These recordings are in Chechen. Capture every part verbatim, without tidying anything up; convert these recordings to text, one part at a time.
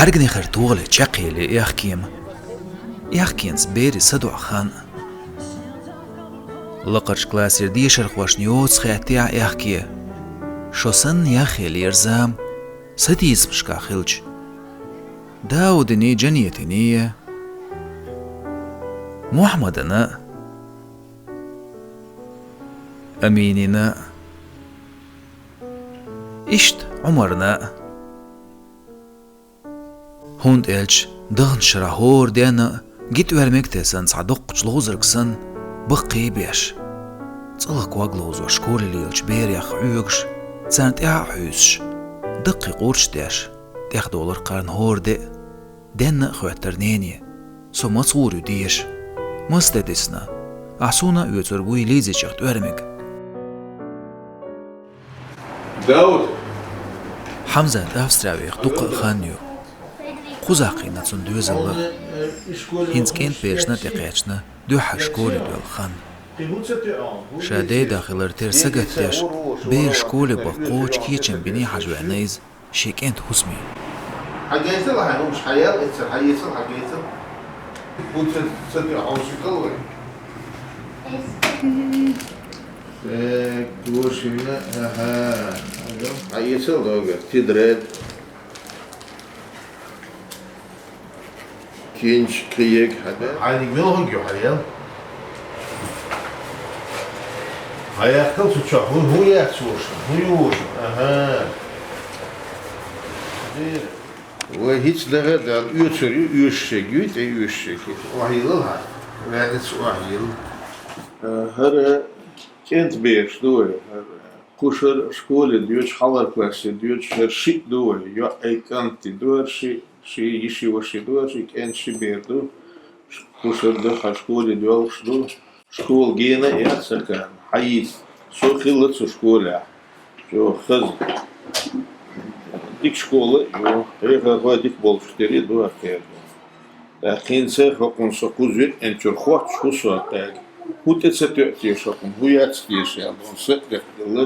Ӏаьргнехара тохале чаккхъели аьхкема. Аьхкенца берий садоӀа хан. Лакхарча классера дешархошна йоцу хаьттехь аьхке. Шо санна яхъеллера зама, сатийсамашкахь хилча. Даудиний, Джанетиний, Мухьаммадана, Аминина, иштта Ӏумарна. ХӀунда аьлча даханчу шарахь хӀора денна а гита оьрмег тесна цхьа доккхачу ловзарг санна, баккхий беш. ЦӀалла ког ловзош школе лелачу берех Ӏуьйгуш, царна тӀаьхьа а хьуьйсуш, даккхий къурш деш, тӀехдолура кхарна хӀора де а. Денна а хоьттура нене: «Со маца гӀур ю деша? Маса де дисна? Ахь суна а оьцур вуй Лизичах тӀоьрмиг». Дауд! Хьамзат Австрия веха дуккха а хан ю. Кхузахь кхиъна цуьнан доьзал а. ХӀинца кӀентан берашна а тӀекхаьчна, дуьххьара школе доьлху хан. Ша дайда хилар тера сагатдеш, бераш школе баха кхочу кечам биний хьажа веана иза шен кӀентан хӀусаме. Хьан гайтал хьайн хӀумаш, хьан ял эцар, хьан эцал, хьан гайтал? ХӀун ца, ца тӀе хьовсуш хилла вай? Так, гошина, аха. Хьан эцал догар, тетрадь. Кинчик кхиега хьан де? Хьайниг мила хӀуг ю хьан ял? Хьан яхкал цу чохь, хӀун, хӀун яц вуша? ХӀун ю вуша? Аха. Вай хӀинца даха а дан оьцур ю, оьшуш ерг юй, тӀе оьшуш ерг. Охьайиллал хьан. Ваьнница охьайилла. ХӀара кӀентан бераш ду вай, хӀара. Кхушара школе доьдуш, хьалхара классе доьдуш, хӀара шиъ ду вай, йоӀ а, кӀант а ду хӀара шиъ, ши йиши, ваши ду хӀара шиъ, кӀентан ши бер ду. Кхушара ду, хьан школе доьлхуш ду. Школа гена а яц хӀокхарна, хьан йийца. Со хилла цу школехь. Чо хаза. Дика школа а ю, хьехархой дика болчух тера а ду хӀокхеран. ТӀаккха хӀинца хӀокхунна со кхуза веанчуьра хоттуш хӀу со тӀаккха? ХӀун тӀе ца тоьа теша хӀокхунна, хӀун яц теша аьлла, дуьйна са а декъаделла.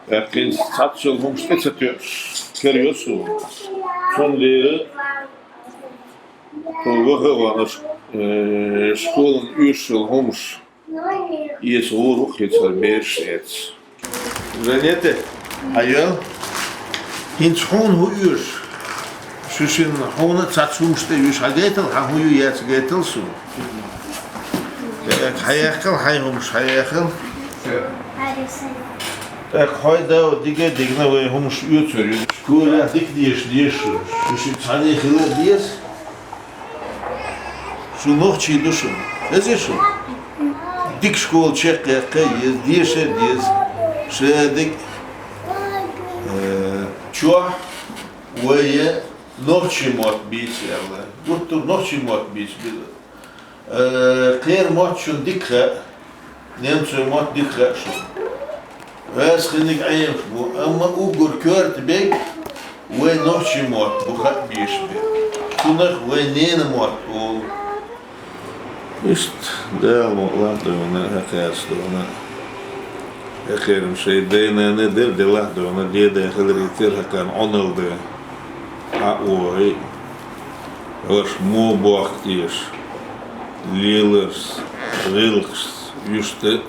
ТӀаккха хӀинца цхьаццайолу хӀумаш тӀе ца тоьаш кара йо суна. Цундела тхо ваха а вахана, э, школана оьшуш йолу хӀумаш эца гӀур ву кхин цара бераш эца. Жанета, хьан ял? ХӀинца хьуна хӀун оьшу? Шу шинна хьуна а цхьацца хӀумаш тӀе оьшу. Хьан гайтал, хьан хӀун ю яц гайтал суна? ТӀаккха хьан яьккхал хьайн хӀумаш, хьан яьккхал? ТӀаккха хьой, Дауд, дига а дигна вай хӀумаш оьцур ю. Школехь дика деша деза шу. Шу шинна цхьаьна хила а деза. Шу нохчий ду шу. Хезий шу? Дика школа чекхъяккха а еза, деша а деза. Ша дика, э, чохь вай нохчий мотт бийца аьлла. Гуттар нохчий мотт бийца беза. Э, кхеран мотт шуна дика хаьа. Немцойн мотт дика хаьа шуна. Ваьсса хинниг Ӏемаш бу, амма уггар коьрта берг вай нохчий мотт бу хаа безаш берг. Цунах вай ненан мотт олу. Иштта Дала мукъ лахь дуьйна, хӀокхаьрца дуьйна. ХӀокхеран шайн дай-нана дерг делахь дуьйна, деда хиларе тера хӀокхарна Ӏуналла дан. Хьан охьий, аша муха бохку теша, леларшца, гӀиллакхашца, вуьшта а,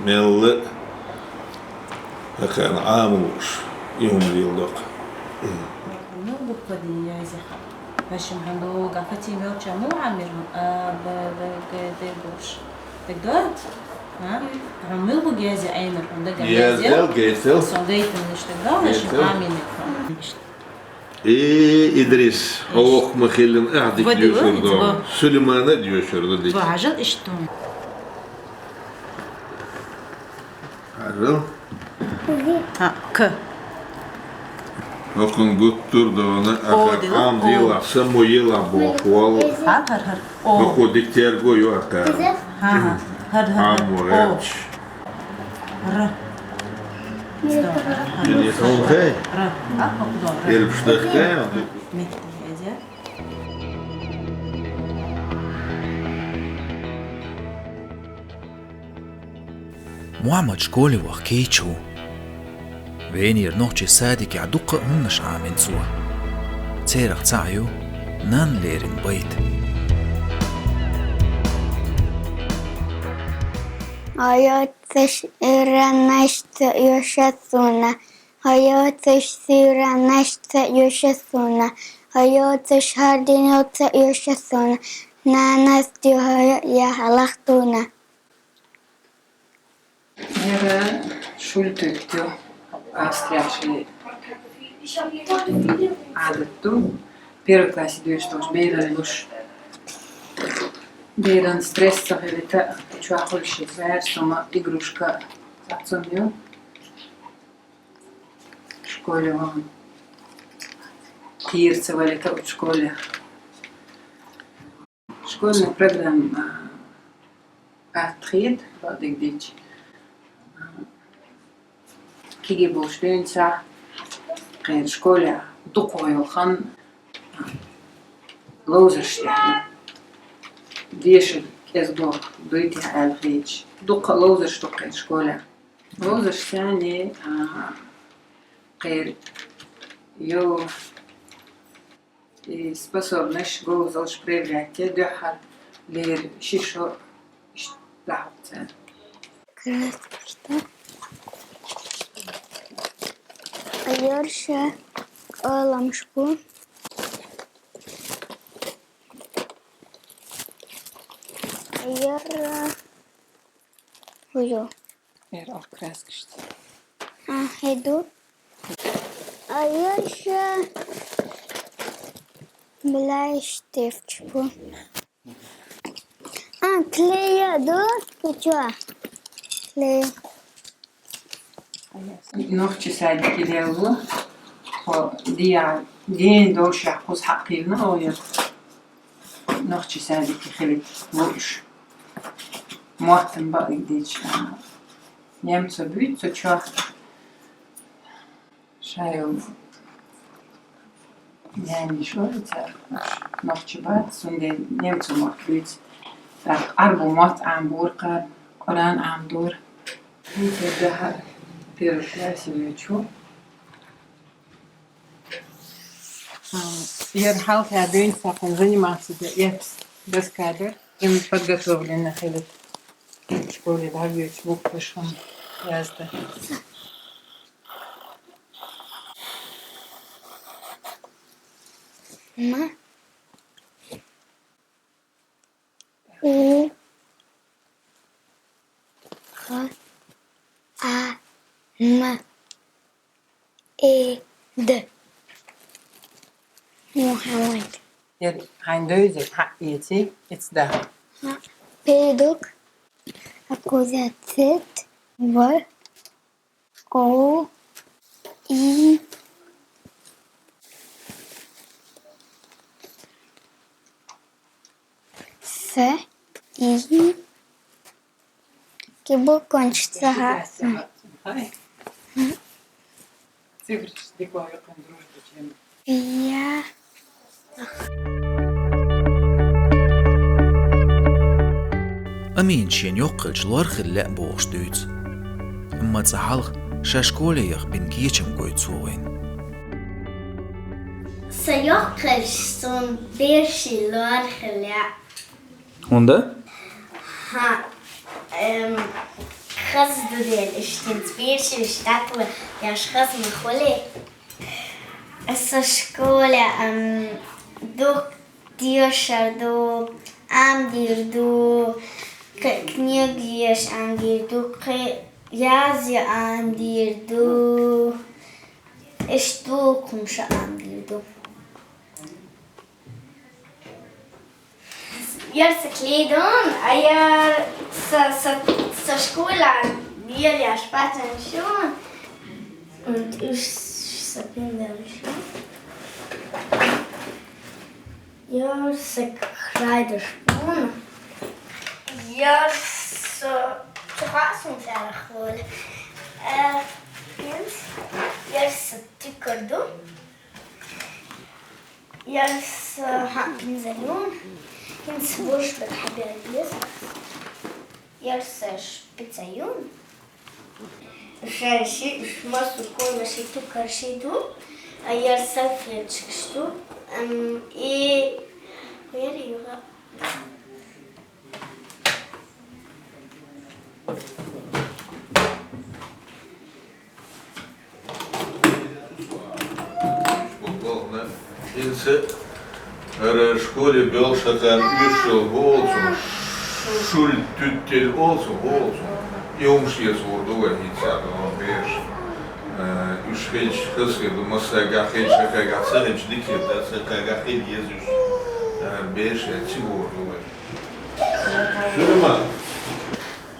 мелла а, хӀокхарна Ӏамалуш, и хӀума леладо-кх. Ну, буква дин язъяха. Вашим хьан долу гафати мелча му Ӏамир хьан А, Б, В, Г, Д гуш. Так дот? А? Хьан мил бу гези Ӏамир хьан даг язъял? Язъял, гайтал. Сон гайтал ниш так дот, вашим Ӏамир хьан. Э, Идрис, хьо воккха ма хиллина, ахь дика доьшур ду. Сулеймана а доьшур ду дика. Ва хьажал иштта. Хьажал. Хьа, К. ХӀокхун гуттар а дуьйна, ахьа Ӏам делахь, Самуила боху валла. ХӀар, хӀар, хӀар. О. ХӀокхо дика терго ю ахьа. ХӀа, хӀа. ХӀар, хӀар, хӀар. Ӏам ву гӀерташ. Р. Дин хьуна хай? Р. А, хӀокху ду, Р. Элпаш дахкай? Микки хезя. Мухьаммад школе ваха кийча ву. Венера нохчийн садикехь дуккха а хӀуманаш Ӏамийна цо. Царах цхьаъ ю нанна леррина байт. Хьо йоцуш уьйранашца оьшу суна, хьо йоцуш суьйранашца оьшу суна, хьо йоцуш хӀара дуьненца оьшу суна, нанас дуьхьал яхьалахь суна. Яра шуьлтуьгту Австрехь ши Ӏадат ду. Первый классе дуьйш долуш беран луш. Беран стресс ца хилийта, чохь хуьлуш ши цаьрца хӀума, игрушка, цацун ю. Школе ван. Кхера ца валийта оцу школе. Школьная программа атта хета, бакъдерг дийцича. Кегий болуш дуьйна схьа, кхеран школехь дукха йолу хан ловзарш тӀехь. Дешар кӀезго дуй техь аьлла хеташ. Дукха ловзарш ду кхеран школехь. Ловзарш царна, а, кхеран йо И способность, говзалш проявлять е, дуьххьара леррина ши шо иштта дӀахьо царна. Краскашка. Ярша къаламаш бу. Яра хӀу ю. Эр а краскашца. А, хӀе ду. А я ещё бляйштифт бу. А, клея ду? Ты чё? Клей. Нохчийн садике лелла ву. Хьо диа ден долуш яхь кхуза хьакхийлна оха. Нохчийн садике хилийта лууш. Моттан бакъдерг дийцича, немцо буьйцу чохь. Ша йолу няниш вара цара, нохчи бац, цундела немцо мотт буьйцу. ТӀаккха Ӏарбо мотт Ӏамбора кхара, Къуръан Ӏамдора. ХӀинца дахьа первый классе воьдуш ву. А, яра хьалха дуьйна схьа заниматься де эцна доска дара, им подготовлена хилийта. Школе дӀавоьдуш букваш хӀума яздан. М. У. Х. А. М. Э. Д. Мухаммад. Яра хьайн девзар хьаэций, эцна даха. Хьа. Педук. Аккуратно. В. О, И, С, И. Кибу кончится га. Цифраш дика ваха юккъехь дружба чен. Я. Амина шен йоккхалча лор хила лаьа бохуш дуьйцу. Амма цкъа хьалха ша школе яха бина кечам гойту цо вайна. Сан йоккхалча суна бераш лор хила лаьа. ХӀунда? ХӀа, эм, хаза ду дела, иштта бераш дӀатоха еш хаза ма хуьлий. Аса школе, ам, дукха дешар ду, Ӏамдийр ду, к-, книга еш Ӏамдийр ду, кхе язъян Ӏамдийр ду, иштта дукха хӀумаш Ӏамдийр ду. Яра сан клей ду, а яра сан, сан, сан школе лелош паччахьан шу. Уьш сан пиндель шу. Яра сан крайдаш бу. Яра сан чухасун царах волу. Э, яра сан тикар ду. Яра сан, хьа, пинзалюн. ХӀинца бурш бен хьабер деза. Яра сан шпицаюн. Шаьши, уж массо а комаш и тукарши ду, а яр салфеточкаш ду, ам, и яр юха. Инца ара школе белшакан уьш йолу хӀу олу цунах, шул туьттелла олу цунах, хӀу олу цунах. И хӀумаш еза гӀур ду вай хӀинца а, бераш. Э, уьш хилча хазахир ду, массаьргахь хилча, хӀокхаргахь ца хилча дика хир дац, хӀокхаргахь хила еза уьш. Э, бераш а цига гӀур ду вай. Сулейман,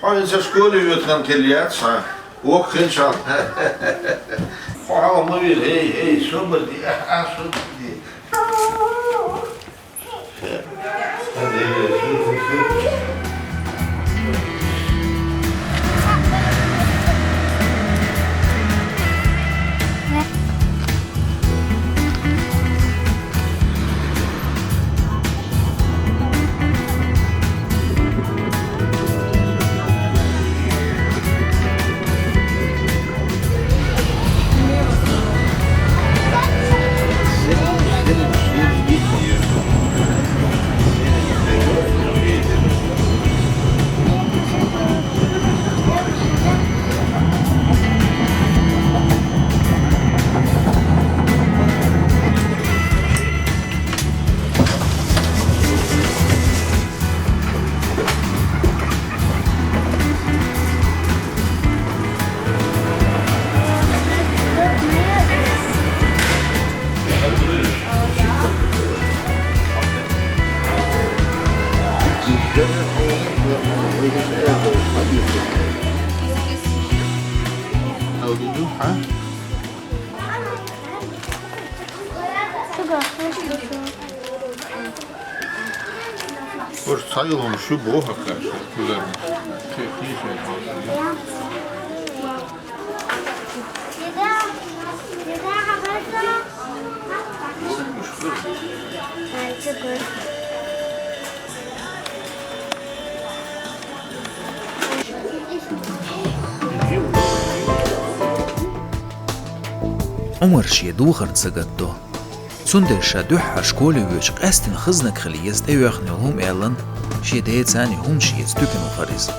хьо хӀинца школе воьду хан хилла яц хьан? Воккха хилча хьо хьалха ма вира, эй, эй, собар де, ахь, ахь, собар де. Уьш цхьайолу хӀума шу боху хӀокхаьрца, куларна. Кхин, кхин шайн хьалха. Ӏумар шен духарна сагатдо. Цундела ша дуьххьара школе воьдуш къаьстина хазаниг хила еза тӀеоьхна йолу хӀума аьлла, шен ден цӀарна хӀуманаш еза туькана вахара иза.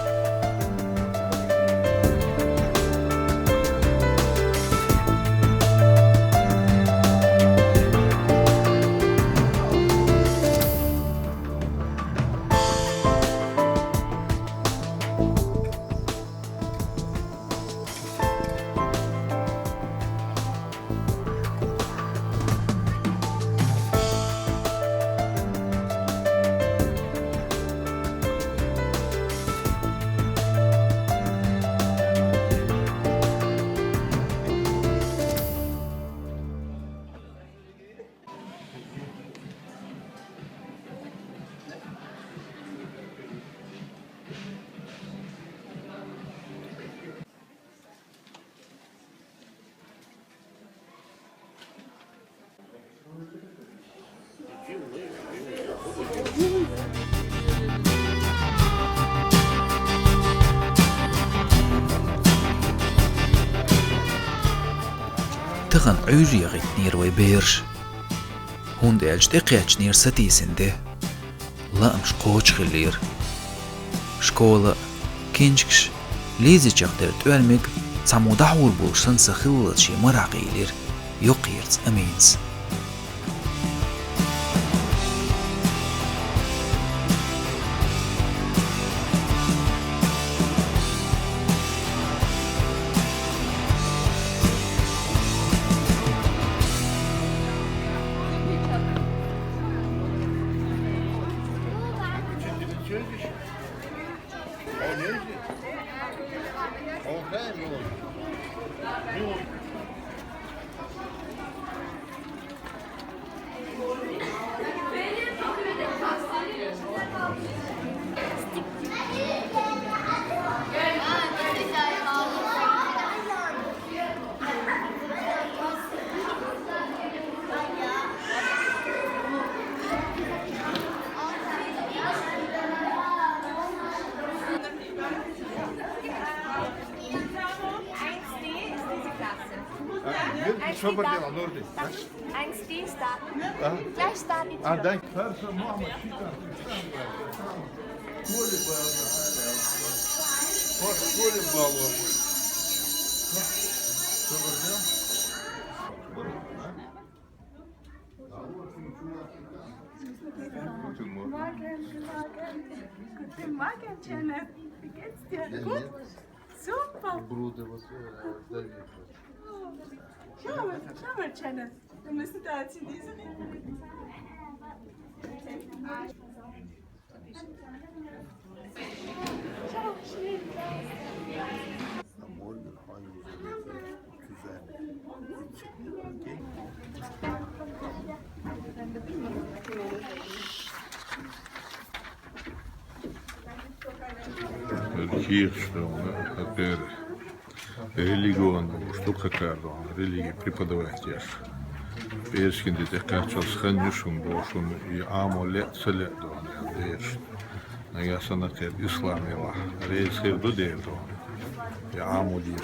Тахана Ӏуьйре яхийтинера вай бераш, хӀунда аьлча тӀекхаьчнера сатийсина де. Лаамаш кхочушхиллера. Школа, кинчкаш, лезийчех дерг тӀоьрмиг, цхьаммо дӀахьур болуш санна сан хиллалц шен марахь къийлира Йоккхаерца Аминас. Eins die da. Eins die starten. Gleich starten die Tür. Danke. Kohle Baba. Kohle Baba. Guten Morgen. Guten Morgen. Guten Morgen, Janet. Wie geht's dir? Gut? Super. Bruder, was, äh, David. Schau mal, schau mal, Janet. Wir müssen da jetzt in diese Richtung. Schau, schön. Кирхстон, это религион, что какая-то религия преподавать. Перскин де текачал сханишун бошун и амулет целе дон деш. Нагасана кер ислам ила. Рейс хер ду дер дон. И амулет.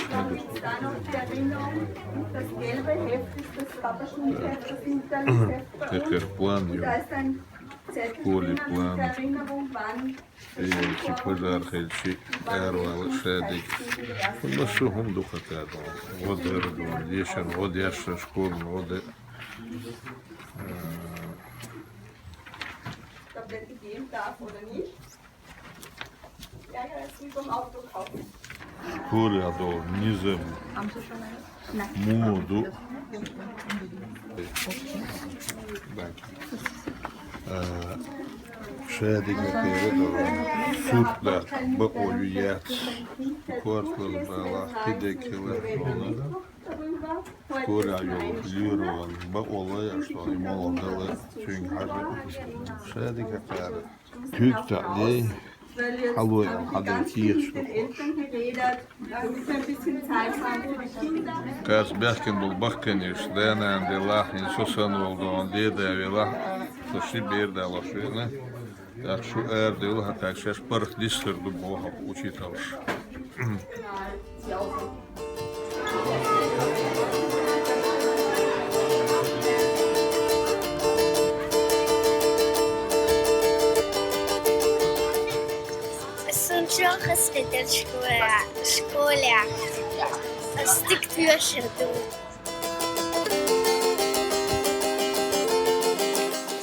Текер план ю. Школе план. Эти пожар хелчи, эрвал шедик. Ну, сухум духатадон. Вот эрдон, дешен, вот яша школн, вот э, Ob der gegeben darf oder nicht. Ja, ja, ist wie beim Autokauf. Курядо, низем, мумуду. Шедик передо, суртда, бакою яц. Куартвал бала, хидекила, курядо, лирон, бакола, я что, и молодала, чуин хажа. Шедик передо. Куьг таъди, хьалой, хьадай кийхьаш ду. Кас баьхкина болу баккхийнаш, да-нана делахь, хӀинца со санна волу дон, деда велахь, со ши бер далош вена. ТӀаккха шу арадевлла, хӀокхаьрга шаьш паргӀат дистар ду боху учителаш. Суна чохь хазахетар школе, школехь. Ас дика тоьшур ду.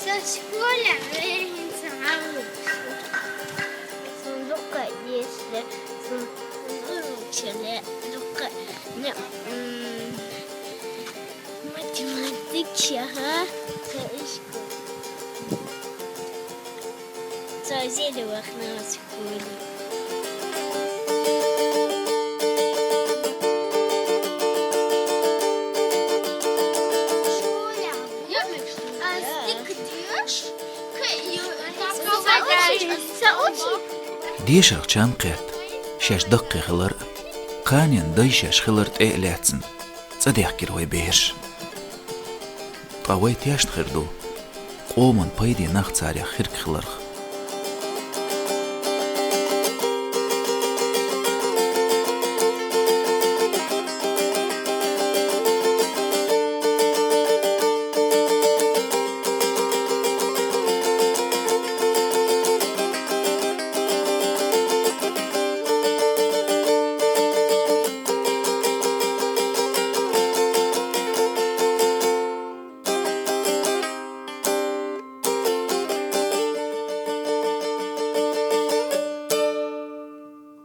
Со школе вехӀинца гӀаллакх. Суна дукха дешра, суна урокчале дукха, м, математикаша кхаьчна. Со зеле вахана школе. Школе. Ас дика доьшу. Дешарх чам кхетта, шаьш даккхий хилар а, кханенан дай шаьш хилар тӀе а лаьцна, цӀа даьхкира вай бераш. Ткъа вай тешна хир ду, къоман пайде нах царех хирг хиларх.